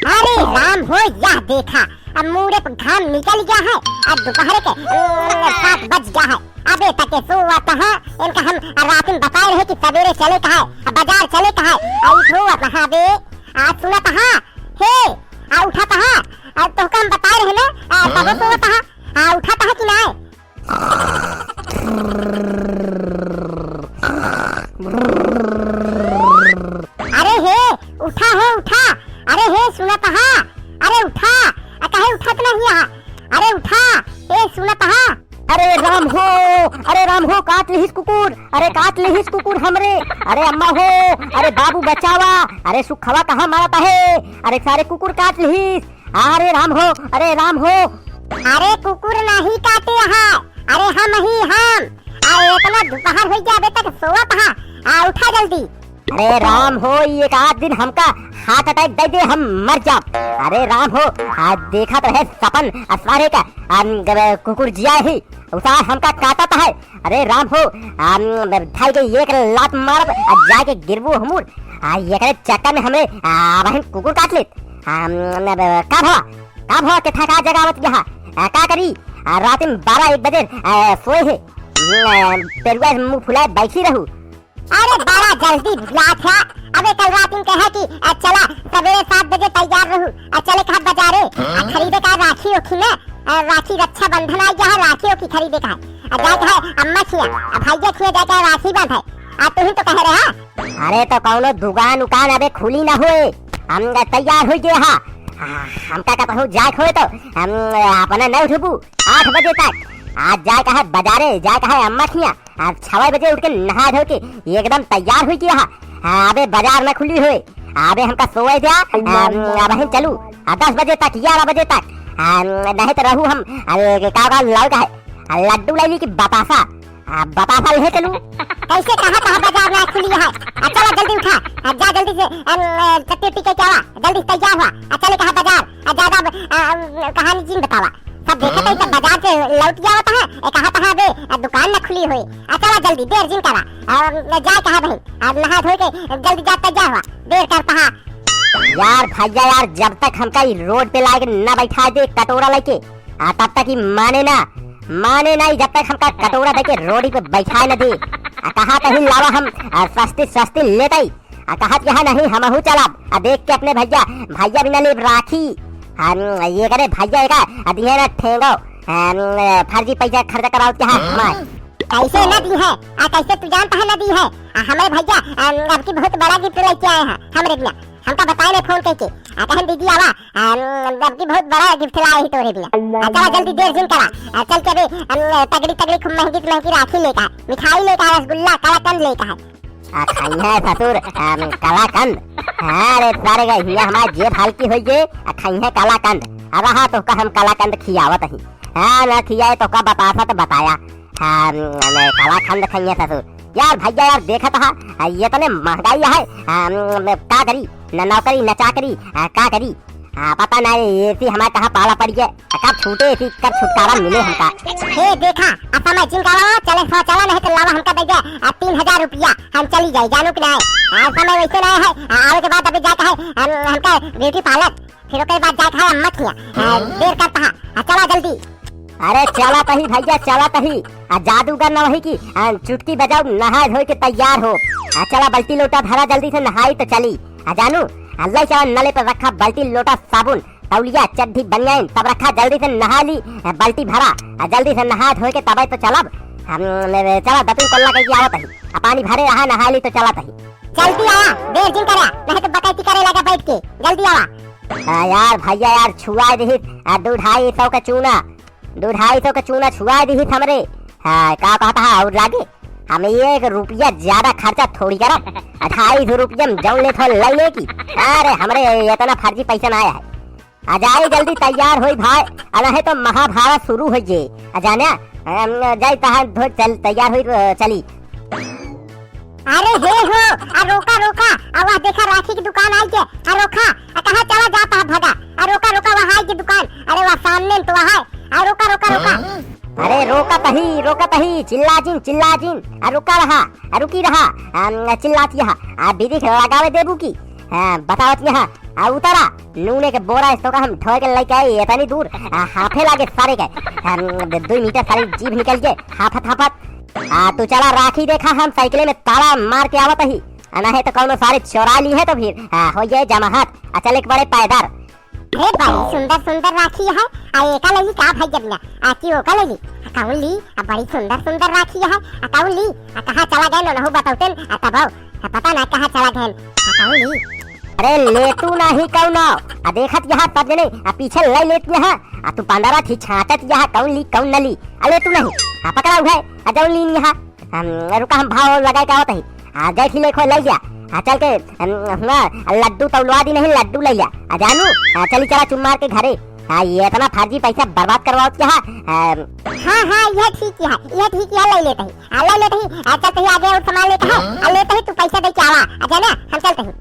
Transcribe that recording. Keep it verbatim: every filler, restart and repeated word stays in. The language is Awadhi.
अरे राम हो, यह देखा, अब मूड़े पे घाम निकल गया है, अब दोपहर के, अम, सात बज गया है, अबे तक के सोवत है। इनका हम रात में बताए रहे कि सवेरे चले का है, अब बाजार चले का है, आ ई सोवत है बे, आ सुनत है, हे, आ उठत है, आ तोहका हम बताए रहे ना, आ तबो सोवत है, आ उठत है कि नाय? अरे हे, उठा हे, उठा। अरे हे, सुनत हा? अरे उठा। आ, काहे उठत नहीं हा? अरे उठा। ए, सुनत हा? अरे राम हो, अरे राम हो, काट लिहिस कुकुर, अरे काट लिहिस कुकुर हमरे। अरे अम्मा हो, अरे बाबू बचावा, अरे सुखवा कहाँ मरत है? अरे सारे कुकुर काट लिहिस। अरे राम हो, अरे राम हो। अरे कुकुर नहीं काटे है, अरे हम ही हम। अरे इतना दोपहर हो गया, अबे तक सोवत हा, आ उठा जल्दी। अरे राम हो, ये एक आध दिन हमका heart attack दे दे, हम मर जाब। अरे राम हो, आ देखत रहे सपन असवारे का, आ, ग-, कुकुर जिया ही, उसार हमका काटत है। अरे राम हो, आ, ब-, धाई के एक लात मारब, आ जाके गिरबू हमूर। आ, एकरे चक्कर में हमें, आ, बहन कुकुर काट लेत। आ, न, ब-, का भवा? का भवा के थका जगावत यहाँ? आ, का करी? आ, रात में बारह एक बजे, आ, सोए है। न, पेरुआ मुंह फुलाए बैठी रहू। अरे बड़ा जल्दी भुलात है। अबे कल रात में कहे कि, आ, चला सवेरे सात बजे तैयार रहू। आ, चले कहा बाजारे। आ, खरीदे का राखी ओखी में, आ, राखी रक्षाबंधन आ गया है, राखी ओखी खरीदे का है। आ, जाए का है अम्मा खिया, आ, भैया खिया जाए का राखी बांधे। आ, तू ही तो कह रहे हा। अरे तो कौनो दुकान उकान अबे खुली ना होए, हम तैयार हो गए हा। आ, हमका का कहूँ जाए होए तो हम अपना नहीं उठबू आठ बजे तक। आज जाए का है बाजारे, जाए का है अम्मा खिया। आ, छवे बजे उठ के नहा धो के एकदम तैयार हुई गया हा। आ, अबे बाजार न खुली होए, अबे हमका सोए द्या। आ, अबहिन चलू, आ, दस बजे तक, ग्यारह बजे तक। आ, नहीं तो रहू हम, अरे, का, का लाओ का है? आ, लड्डू ले ली कि बतासा? आ, बतासा ले चलू। कैसे कहाँ, कहाँ बाजार ना खुली है? आ, चला जल्दी उठा, आ, जा जल्दी से, अम, अ, चट्टी उट्टी के क्या हुआ? जल्दी से तैयार हुआ, आ, चले कहाँ बाजार? आ, ज्यादा, आ, अम, कहानी जिन बतावा। सब देखे तो सब बाजार से लौट गया होता है, ए, कहाँ, कहाँ बे, आ, दुकान ना खुली हुई। आ, चला जल्दी, देर जिन करा। आ, अम, जा कहाँ बहन? आ, नहा धो के जल्दी जा तैयार हुआ, देर करता है। यार भैया यार, जब तक हमका ई रोड पे लाके ना बैठा दे कटोरा लेके, आ, तब तक ई माने ना, माने ना, जब तक हमका कटोरा देके रोड पे बैठाए न दे। आ, कहा कहीं लावा हम, आ, सस्ती सस्ती लेतई। आ, कहत यहाँ नहीं, हमहू चलब। आ, देख के अपने भैया, भैया बिना लेब राखी। आ, ये करे भैया एका, आ, दिहे ना ठेंगो। आ, फर्जी पैसा खर्चा करावत यहाँ हमार। कैसे न दी है? आ, कैसे तू जानता है न दी है? आ, हमारे भैया, आ, अब की बहुत बड़ा gift लेके आए हैं हमरे बिना। हमका बताए नहीं फोन करके। आ, कहन दीदी आवा, आ, अब की बहुत बड़ा gift लाए ही तोरे बिना। आ, चला जल्दी देर जिन करा। आ, चल के अबे, अम, तगड़ी तगड़ी खूब महंगी से महंगी राखी लेकर, मिठाई लेकर, रसगुल्ला, कलाकंद लेकर है। आ, खइहे ससुर, अम, कलाकंद। हाँ रे सारे गए, हियाँ हमार जेब हल्की होई गे, आ, खइहे कलाकंद। अब हाँ तो का हम कलाकंद खियावत ही। हाँ, ना खियाए तो का बतासा तो बताया। हाँ, अम, कलाकंद खइहे ससुर। यार भैया यार, देखत हा, आ, ये तने महंगाई है, आ, म, म, का करी, न नौकरी, न चाकरी, आ, का करी? आ, पता नहीं, एसी हमारे कहाँ पाला पड़ गया, आ, कब छूटे एसी, कब छुटकारा मिले हमका। हे देखा, आ समय जिन का आवा, चले सो चला, नहीं तो लावा हमका दे दे, आ, तीन हजार रुपया, हम चली जाए, जानू कि नहीं? आ, समय वैसे नहीं है, आ, आवे के बाद अभी जाके है, हम, हमका beauty parlour, फिर ओकर बाद जाए खाए अम्मा खिया। आ, देर करता है। आ, चला जल्दी। अरे चला तही भैया, चला तही। आ, जादूगर न वही की, आ, चुटकी बजाओ, नहाए धोए के तैयार हो। आ, चला बल्टी लोटा धरा, जल्दी से नहाई तो चली। आ, जानू, आ, ले चला नले पर रखा बल्टी लोटा, साबुन, तौलिया, चड्ढी, बनियान, सब रखा, जल्दी से नहा ली। आ, बल्टी भरा, आ, जल्दी से नहा धोए के तबे तो चलब। हम, चला दतुन कोल्ला कह के आवत ही। आ, पानी भरे रहा, नहा ली तो चला तही। जल्दी आवा, देर जिन करा, नहीं तो बकैती करे लगा बैठ के। जल्दी आवा। आ, यार भैया यार, छुआ दिहित, आ, दू ढाई सौ का चूना, दू ढाई सौ का चूना छुआ दिहित हमरे। हाँ, का कहता है और लागे? हम एक रुपया ज्यादा खर्चा थोड़ी करब। आ, ढाई सौ रुपया में जौन लेत हो ले ले की। अरे, हमरे इतना फर्जी पैसा ना आया है। आ, जाई जल्दी तैयार होई भाई, आ, नहीं तो महाभारत शुरू हो जे। आ, जाने, हम जाई तहाँ धो चल, तैयार होई, अ, चली। अरे हे हो, आ रोका, रोका, आ वह देखा राखी की दुकान आई के, आ रोका, आ कहाँ चला जाता है भगा, आ रोका, रोका, वह आई की दुकान, अरे वह सामने तो वह है, आ रोका, रोका, रोका। हाँ? अरे रोका तही, रोका तही, चिल्ला जिन, चिल्ला जिन, आ रुका रहा, आ रुकी रहा, आ, चिल्लात यहाँ, आ बिरिख लगावे देबू की, आ, बतावत यहाँ, आ उतारा, नूने के बोरा इस तो का हम ढोए के लेके आए, इतनी दूर, आ, हाफे लागे सारे के, आ, दो मीटर सारी जीभ निकल के, हाफत, हाफत, आ, तू चला राखी देखा, हम साइकिल में ताला मार के आवत ही। आ, ना है तो कौनो सारे चोरा ली है तो फिर, आ, हो जाए जमाहत। आ, चल एक बड़े पैदर। अरे, बड़ी सुंदर सुंदर राखी है। आ, एका ले ली का भाई जब ना? आ, की ओका ले ली? आ, कौन ली? आ, बड़ी सुंदर सुंदर राखी है। आ, कौन ली? आ, कहाँ चला गए नोनहु बतौते न? आ, तब आ, पता ना कहाँ चला गए। आ, कौन ली? अरे, ले तू नहीं कौनो। आ, देखत यहाँ सब जने, आ, पीछे ले लेत यहाँ। आ, तू पंद्रह थी छाटत यहाँ, कौन ली, कौन न ली। आ, ले तू नहीं। आ, पकड़ा हुआ है। आ, जौन लीन यहाँ। हम, रुका, हम भाव लगाए का होत ही। आ, जैसी लेखो ले जा। आ, चल के, हम, हुआ, लड्डू तौलवा दी नहीं, लड्डू ले जा। आ, जानू, आ, चली चला चुप मार के घरे। आ, ये इतना फर्जी पैसा बर्बाद करवाओ क्या? आ, हाँ, हाँ, यह ठीक है, यह ठीक है, ले लेते ही। आ, ले लेते ही। आ, चलते ही आगे और सामान लेते हैं। आ, लेते ही तू पैसा दे के आवा। आ, जाना, हम चलते ही।